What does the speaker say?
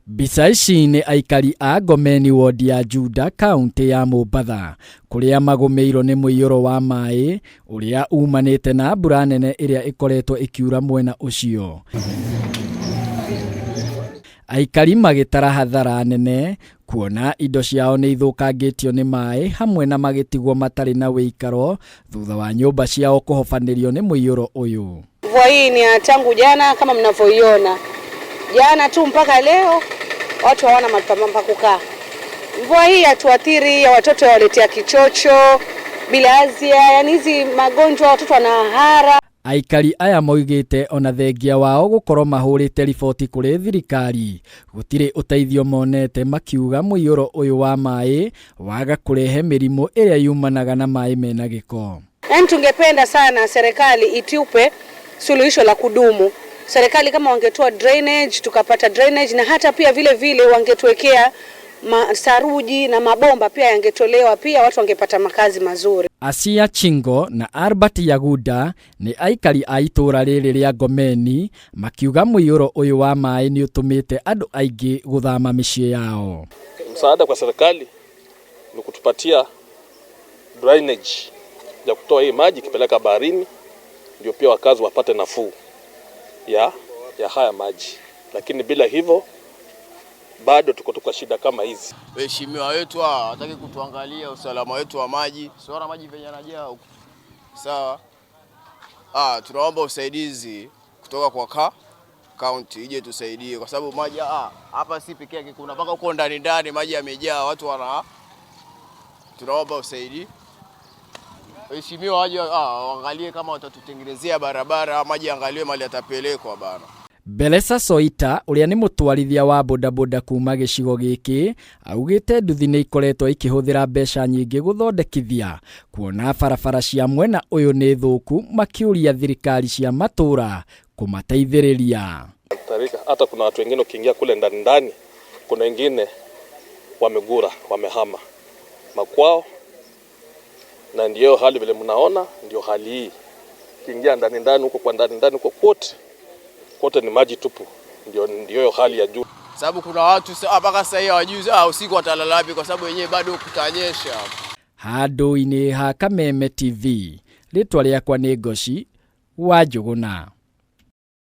Mbica ici nĩ aikari a Ngomeni wodi ya Juda kaũntĩ ya Mombatha kũrĩa magũmĩirwo nĩ mũiyũro wa maĩ ũrĩa umanĩte na mbura nene ĩrĩa ĩkoretwo ĩkiura mwena ũcio. Aikari magĩtara hathara nene kuona indo ciao nĩ ithũkangĩtio nĩ maĩ hamwe na magĩtigwo matarĩ na wĩikaro thutha wa nyũmba ciao kũhobanĩrio nĩ mũiyũro ũyũ. Mvua hii ni ya tangu jana kama mnavyoiona, jana tu mpaka leo watu hawana mahali pa kukaa. Mvua hii yatuathiri, ya watoto yawaletea kichocho, bilharzia, yani hizi magonjwa watoto wanahara. Aikari aya moigĩte ona thengia wao gũkorwo mahũrĩte riboti kũrĩ thirikari gũtirĩ ũteithio monete, makiuga mũiyũro ũyũ wa maĩ waga kũrehe mĩrimũ ĩrĩa yumanaga na maĩ mena gĩko. Yaani tungependa sana serikali itupe suluhisho la kudumu. Serikali kama wangetoa drainage, tukapata drainage, na hata pia vile vile wangetuwekea saruji na mabomba pia yangetolewa, pia watu wangepata makazi mazuri. Asia Chingo na Albert Yaguda nĩ aikari a itũũra rĩrĩ rĩa Ngomeni makiuga mũiyũro ũyũ wa maĩ nĩ ũtũmĩte andũ aingĩ gũthama mĩciĩ yao. Msaada kwa serikali ni kutupatia drainage ya kutoa hii maji ikipeleka baharini, ndio pia wakazi wapate nafuu ya haya maji, lakini bila hivyo bado tuko tu kwa shida kama hizi. Waheshimiwa wetu hawa hawataki kutuangalia usalama wetu wa maji, sio maji venye yanajaa huku. Sawa. Tunaomba usaidizi kutoka kwa county ije tusaidie, kwa sababu maji hapa si pekee yake, kuna mpaka huko ndani ndani maji yamejaa, watu wana, tunaomba usaidizi. Waheshimiwa waje waangalie kama watatutengenezea barabara, maji angaliwe mahali yatapelekwa bana. Belesa Soita ũrĩa nĩ mũtwarithia wa bodaboda kuma gĩcigo gĩkĩ augĩte nduthi nĩ ikoretwo ikĩhũthĩra mbeca nyingĩ gũthondekithia kuona barabara cia mwena ũyũ nĩ thũku, makiũria thirikari cia matũũra kũmateithĩrĩria. Hata kuna watu wengine ukiingia kule ndani ndani, kuna wengine wamegura, wamehama makwao, na ndio hali vile mnaona, ndio hali hii. Ukiingia ndani ndani huko kwa ndani ndani huko kote kote ni maji tupu, ndio hali ya juu. Sababu kuna watu mpaka sasa hivi hawajui usiku watalala wapi, kwa sababu wenyewe bado kutanyesha. Handũ-inĩ ha Kameme TV, rĩtwa rĩakwa nĩ Ngoci wa Njũgũna.